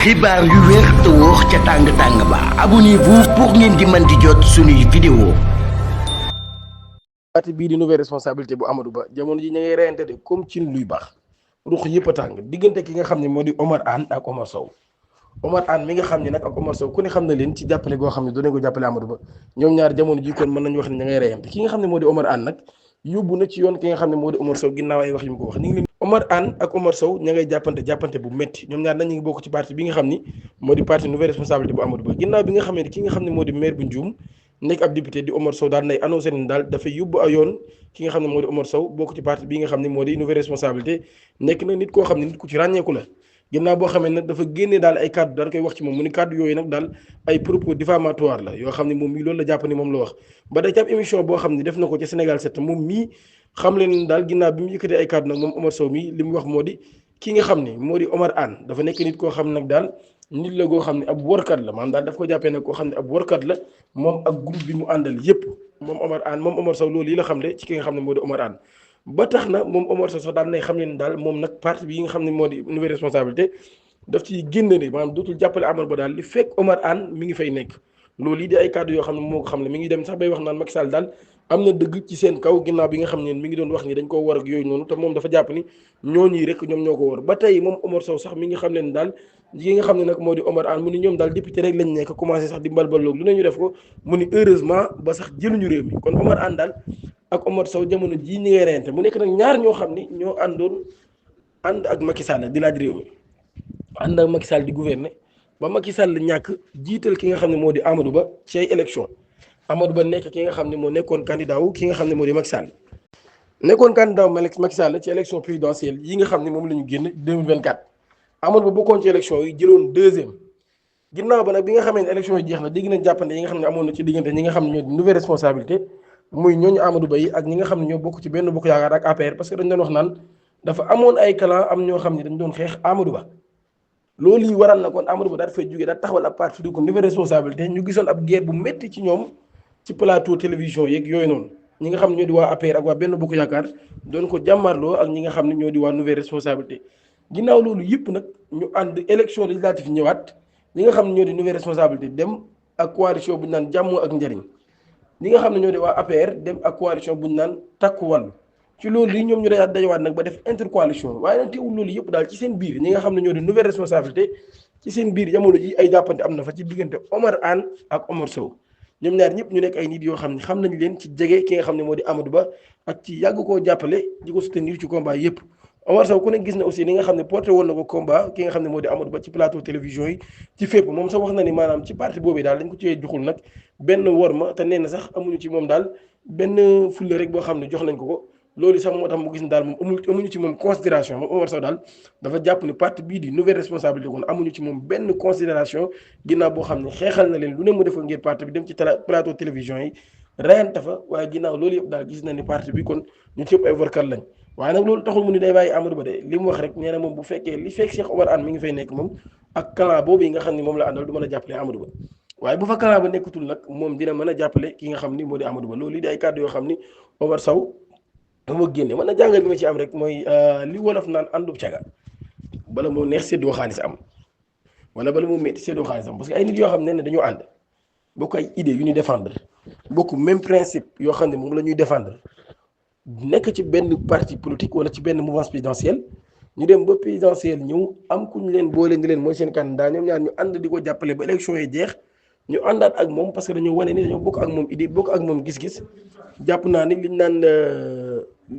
xibaar yu wér te wóor ca tàng-tàng ba abonnez-vous pour ngeen di mën di jot suñuy vidéo. parti bii di nouvelle responsabilité bu Amadou Ba jamono ji ña ngay reyante de comme ci luy baax ruux yëpp a tàng diggante ki nga xam ne moo di Omar Anne ak Omar Sow Omar Anne mi nga xam ne nag ak Omar Sow ku ne xam na leen ci jàppale goo xam ne doone ko jàppale Amadou Ba ñoom ñaar jamono ji kon mën nañu wax ne ña ngay reyante ki nga xam ne moo di Omar Anne nag yóbbu na ci yoon ki nga xam ne moo di Omar Sow ginnaaw ay wax yu mu ko wax ni ngi leen Omar Anne ak Omar Sow ña ngay jàppante bu métti ñoom ñaar nañ ñu ngi bokk ci parti bi nga xam ni moo di parti nouvelle responsabilité bu Amadou Ba ginnaaw bi nga xam ne ki nga xam ne moo di maire bu Ndioum nekk ab député di Omar Sow daal nay annoncé ne daal dafay yóbbu ay yoon ki nga xam ne moo di Omar Sow bokk ci parti bi nga xam ne moo di nouvelle responsabilité nekk na nit koo xam ne nit ku ci ràññeeku la ginnaaw boo xamee nag dafa génnee daal ay kàddu daal koy wax ci moom mu ni kàddu yooyu nag daal ay propos diffamatoire la yoo xam ne moom mii loolu la jàpp ni moom la wax ba day ci am émission boo xam ne def na ko ci Sénégal 7 moom mii xam leen daal ginnaaw bi mu yëkkatee ay kàddu nag moom Omar Sow mii li mu wax moo di ki nga xam ne moo di Omar Anne dafa nekk nit koo xam ne nag daal nit la goo xam ne ab warkat la maanaam daal daf ko jàppee nag koo xam ne ab warkat la moom ak groupe bi mu àndal yépp moom Omar Anne moom Omar Sow loolu yi la xam le ci ki nga xam ne moo di Omar Anne ba tax na moom Omar Sow sax daal nay xam ne daal moom nag parti bi nga xam ne moo di nouvelle responsabilité daf ci génn ne maanaam dootul jàppale Amadou Ba daal li fekk Omar Anne mi ngi fay nekk loolu yi di ay kàddu yoo xam ne moo ko xam ne mi ngi dem sax bay wax naan Macky Sall daal am na dëgg ci seen kaw ginnaaw bi nga xam ne mi ngi doon wax ni dañ koo war ak yooyu noonu te moom dafa jàpp ni ñooñu rek ñoom ñoo ko war ba tey moom Omar Sow sax mi ngi xam leen daal yi nga xam ne nag moo di Omar Anne mu ni ñoom daal député rek lañ nekk commencé sax di mbalbaloog lu ne ñu def ko mu ni heureusement ba sax jëluñu réew mi kon Omar Anne daal ak Omar Sow jamono jii ñi ngay reyante mu nekk nag ñaar ñoo xam ni ñoo ànd ak Macky Sall di laaj réew mi ànd ak Macky Sall di gouverner ba Macky Sall ñàkk jiital ki nga xam ne moo di Amadou Ba ci ay élection Amadou Ba nekk ki nga xam ne moo nekkoon candidat wu ki nga xam ne moo di Macky Sall nekkoon candidat wu Macky Sall ci élection présidentielle yi nga xam ne moom la ñu génn 2024 Amadou Ba bokkoon ci élection yi jëloon deuxième ginnaaw ba nag bi nga xamee ne élection yi jeex na dégg nañ jàppante yi nga xam ne amoon na ci diggante ñi nga xam ne ñoo di nouvelle responsabilité muy ñooñu Amadou Ba yi ak ñi nga xam ne ñoo bokk ci benn bokk yaakaar ak APR parce que dañ doon wax naan dafa amoon ay clan am ñoo xam ne dañ doon xeex Amadou Ba loolu yi waral na kon Amadou Ba daal fay jógee daal taxawal ab parti du ko nouvelle responsabilité ñu gisoon ab guerre bu métti ci ñoom ci plateau télévision yeeg yooyu noonu ñi nga xam ne ñoo di waa APR ak waa benn bokk yaakaar doon ko jàmmarloo ak ñi nga xam ne ñoo di waa nouvelle responsabilité ginnaaw loolu yëpp nag ñu ànd élection législative ñëwaat ñi nga xam ne ñoo di nouvelle responsabilité dem ak coalition bu ñu naan jàmm ak njariñ ñi nga xam ne ñoo di waa APR dem ak coalition bu ñu naan takku wàllu ci loolu yi ñoom ñu dajawaat nag ba def intercoalition waaye nag teewul loolu yëpp daal ci seen biir ñi nga xam ne ñoo di nouvelle responsabilité ci seen biir jamono ji ay jàppante am na fa ci diggante Omar Anne ak Omar Sow ñoom ñaar ñëpp ñu nekk ay nit yoo xam ne xam nañ leen ci jege ki nga xam ne moo di Amadou Ba ak ci yàgg koo jàppale di ko soutenir ci combat yëpp Omar Sow ku ne gis na aussi li nga xam ne porté woon na ko combat ki nga xam ne moo di Amadou Ba ci plateau télévision yi ci fépp moom sax wax na ni maanaam ci parti boobu daal dañ ko cee joxul nag benn worma te nee na sax amuñu ci moom daal benn fulla rek boo xam ne jox nañ ko loolu sax moo tax mu gis ni daal moom amuñu ci moom considération moom Omar Sow daal dafa jàpp ni parti bii di nouvelle responsabilité kon amuñu ci moom benn considération ginnaaw boo xam ne xeexal na leen lu ne mu defal ngir parti bi dem ci plateau télévision yi reyante fa waaye ginnaaw loolu yëpp daal gis na ni parti bi kon ñu ci yëpp ay warkat lañ waaye nag loolu taxul mu ni day bàyyi Amadou Ba de li mu wax rek nee na moom bu fekkee li fekk Cheikh Omar Anne mi ngi fay nekk moom ak clan boobu yi nga xam ne moom la àndal du mën a jàppale Amadou Ba waaye bu fa clan ba nekkatul nag moom dina mën a jàppale ki nga xam ni moo di Amadou Ba loolu li di ay kàddu yoo xam ni Omar Sow dama génne man na jàngal bi ma ci am rek mooy li wolof naan àndub caga bala moo neex séddoo xaalis am wala bala moo métti séddoo xaalis am parce que ay nit yoo xam ne dañoo ànd bokk ay idées yu ñuy défendre bokk même principe yoo xam ne moom la ñuy défendre nekk ci benn parti politique wala ci benn mouvance présidentielle ñu dem ba présidentielle ñëw am ku ñu leen boole ni leen mooy seen candidat ñoom ñaar ñu ànd di ko jàppale ba élection yi jeex ñu àndaat ak moom parce que dañoo wane ni dañoo bokk ak moom idée bokk ak moom gis-gis jàpp naa ni liñ naan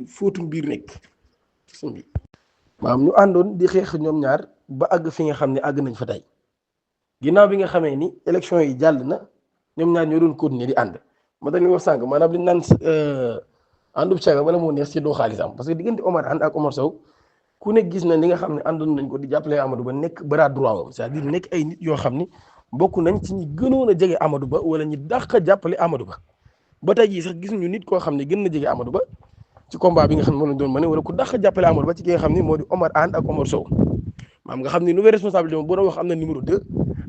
fóotum biir nekk maanaam ñu àndoon di xeex ñoom ñaar ba àgg fi nga xam ne àgg nañ fa tey ginnaaw bi nga xamee ni élection yi jàll na ñoom ñaar ñoo doon continuer di ànd ma tax ni wax sànq maanaam liñ naan àndub caga wala moo neex ci doo xaalis am parce que diggante Omar Anne ak Omar Sow ku ne gis na li nga xam ne àndoon nañ ko di jàppale Amadou Ba nekk bras droit wam c'est-à-dire nekk ay nit yoo xam ni bokk nañ ci ñi gënoon a jege Amadou Ba wala ñi dàq a jàppale Amadou Ba ba tey jii sax gisuñu nit koo xam ne gën na jege Amadou Ba ci combat bi nga xam ne moom lañ doon mëne wala ku dàq a jàppale Amadou Ba ci ki nga xam ne moo di Omar Anne ak Omar Sow maam nga xam ne nouvelle responsabilité moom boo doon wax am na numéro 2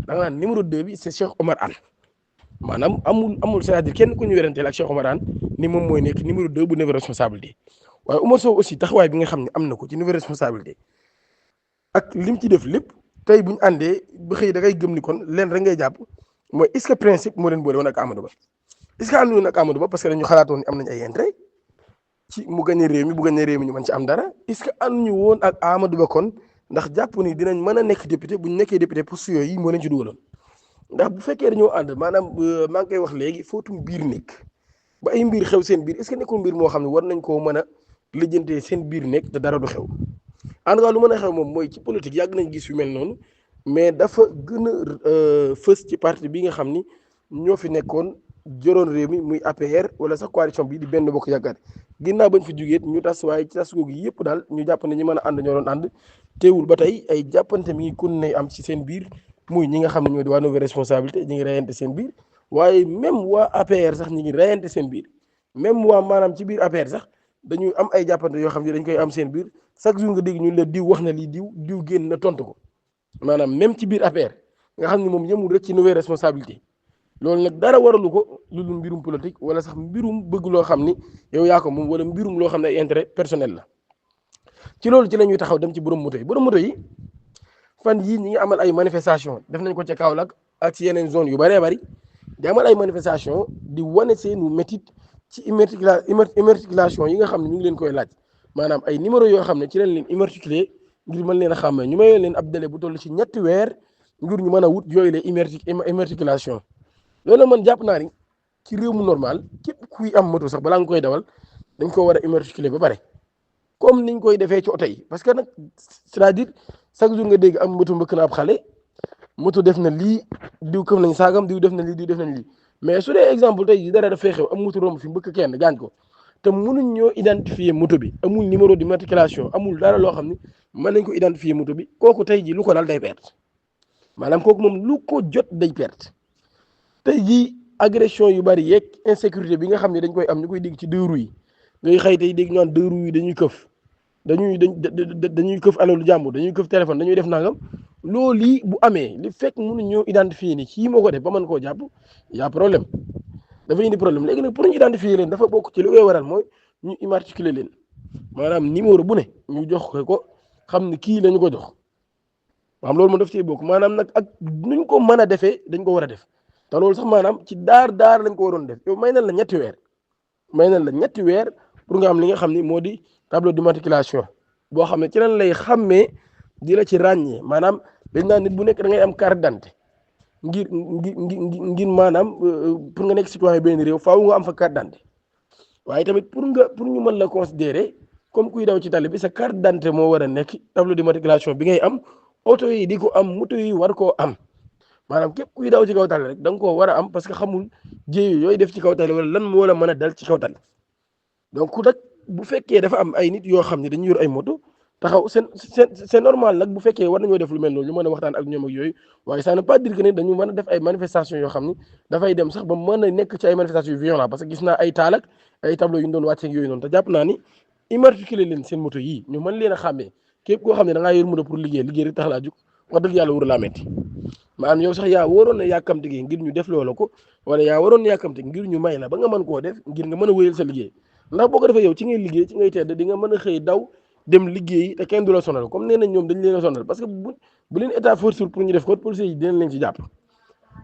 da nga naan numéro 2 bi c'est Cheikh Omar Anne maanaam amul c'est-à-dire kenn ku ñu weranteel ak Cheikh Omar Anne ni moom mooy nekk numéro 2 bu nouvelle responsabilité waaye Omar Sow aussi taxawaay bi nga xam ne am na ko ci nouvelle responsabilité ak lim ci def lépp tey bu ñu àndee ba xëy da ngay gëm ni kon leen rek ngay jàpp mooy est-ce que principe moo leen boole woon ak Amadou Ba est-ce que ànduñu ak Amadou Ba parce que dañu xalaatoon ni am nañ ay intérêt ci mu gagné réew mi bu gagné réew mi ñu mën ci am dara est-ce que ànduñu woon ak Amadou Ba kon ndax jàpp ni dinañ mën a nekk député bu ñu nekkee député poste yooyu moo leen ci dugaloon ndax bu fekkee dañoo ànd maanaam maa ngi koy wax léegi footum biir nekk ba ay mbir xew seen biir est-ce que nekkul mbir moo xam ne war nañ koo mën a lijjantee seen biir nekk te dara du xew en tout cas lu mën a xew moom mooy ci politique yàgg nañ gis yu mel noonu mais dafa gën a fës ci parti bi nga xam ni ñoo fi nekkoon joroon réew mi muy APR wala sax coalition bi di Benno Bokk Yaakaar ginnaaw bañ fi jugee ñu tas waaye ci tas googu yëpp daal ñu jàpp ne ñi mën a ànd ñoo doon ànd teewul ba tey ay jàppante mi ngi continué am ci seen biir muy ñi nga xam ne ñoo di waa nouvelle responsabilité ñi ngi reyante seen biir waaye même waa APR sax ñi ngi reyante seen biir même waa maanaam ci biir APR sax dañuy am ay jàppante yoo xam ne dañ koy am seen biir chaque jour nga dégg ñu la diw wax na lii diw génn na tontu ko maanaam même ci biir APR nga xam ne moom yemul rek ci nouvelle responsabilité loolu nag dara waralu ko lu dul mbirum politique wala sax mbirum bëgg loo xam ni yow yaa ko moom wala mbirum loo xam ne ay intérêt personnel la ci loolu ci la ñuy taxaw dem ci borom moto yi fan yii ñi ngi amal ay manifestation def nañ ko ca Kaolack ak ci yeneen zone yu bëree bëri di amal ay manifestation di wane seenu métit ci immatriculation yi nga xam ne ñu ngi leen koy laaj maanaam ay numéro yoo xam ne ci leen leen immatriculé ngir mën leen a xàmmee ñu may leen ab délai bu toll ci 3 weer ngir ñu mën a wut yooyu la immatriculation loolu man jàpp naa ni ci réew mu normal képp kuy am moto sax balaa nga koy dawal dañ ko war a immatriculé ba pare comme niñ koy defee ci oto yi parce que nag c'est-à-dire chaque jour nga dégg am moto mbëkk na ab xale moto def na lii diw këf nañ saagam diw def na lii diw def nañ lii mais su dee exemple tey dara dafay xew am moto romb fi mbëkk kenn gaañ ko te mënuñ ñoo identifier moto bi amul numéro d'immatriculation amul dara loo xam ne mën nañ ko identifier moto bi kooku tey jii lu ko dal day perte maanaam kooku moom lu ko jot day perte tey jii agression yu bari yeeg insécurité bi nga xam ne dañ koy am ñu koy dégg ci deux roues yi ngay xëy tey dégg ñu naan deux roues yi dañuy këf dañuy këf alalu jàmbur dañuy këf téléphone dañuy def nangam loolu lii bu amee li fekk mënuñ ñoo identifier ni kii moo ko def ba mën koo jàpp y'a problème dafa indi problème léegi nag pour ñu identifier leen dafa bokk ci li koy waral mooy ñu immatriculer leen maanaam numéro bu ne ñu jox ko xam ne kii lañu ko jox maanaam loolu moom daf cee bokk maanaam nag ak nuñ ko mën a defee dañ ko war a def te loolu sax maanaam ci daar lañ ko waroon def yow may nañ la 3 weer may nañ la 3 weer pour nga am li nga xam ni moo di tableau d'immatriculation boo xam ne ci lañ lay xàmmee di la ci ràññee maanaam dañ naan nit bu nekk da ngay am carte d'identité ngir maanaam pour nga nekk citoyen benn réew faaw nga am fa carte d'identité waaye tamit pour ñu mën la considérer comme kuy daw ci tali bi sa carte d'identité moo war a nekk tableau d'immatriculation bi ngay am oto yi di ko am moto yi war koo am maanaam képp kuy daw ci kaw tali rek da nga koo war a am parce que xamul jéeyo yooyu def ci kaw tali wala lan moo la mën a dal ci kaw tali donc nag bu fekkee dafa am ay nit yoo xam ne dañuy yor ay moto taxaw c'est normal nag bu fekkee war nañoo def lu mel noonu ñu mën a waxtaan ak ñoom ak yooyu waaye ça ne pas dire que ne dañu mën a def ay manifestations yoo xam ni dafay dem sax ba mën a nekk ci ay manifestations yu violent parce que gis naa ay taal ak ay tableau yu ñu doon wàcceeg yooyu noonu te jàpp naa ni immatriculer leen seen moto yii ñu mën leen a xàmmee képp koo xam ne da ngaa yor moto pour liggéey rek tax laa jug wax dëgg yàlla wóor laa metti maanaam yow sax yaa waroon na yàkkamti gi ngir ñu def loola ko wala yaa waroon na yàkkamti ngir ñu may la ba nga mën koo def ngir nga mën a wéyal sa liggéey ndax boo ko defee yow ci ngay liggéey ci ngay tedd di nga mën a xëy daw dem liggéey te kenn du la sonal comme nee nañ ñoom dañ leen a sonal parce que bu leen état force pour ñu def ko policiers yi dinañ leen ci jàpp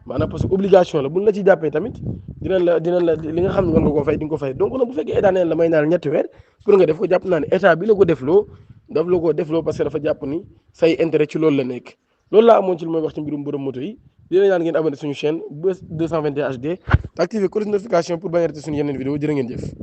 maanaam parce que obligation la buñ la ci jàppee tamit dinañ la li nga xam ne war nga koo fay di nga ko fay donc nag bu fekkee état neen la may naa 3 weer pour nga def ko jàpp naa ne état bi la ko defloo daf la ko defloo parce que dafa jàpp ni say intérêt ci loolu la nekk loolu laa amoon ci lu may wax ci mbirum borom moto yi dina ñaan ngeen abonné suñu chaîne Buzz 221 HD activer cloche notification pour bañ a rater suñu yeneen vidéo jërë ngeen jëf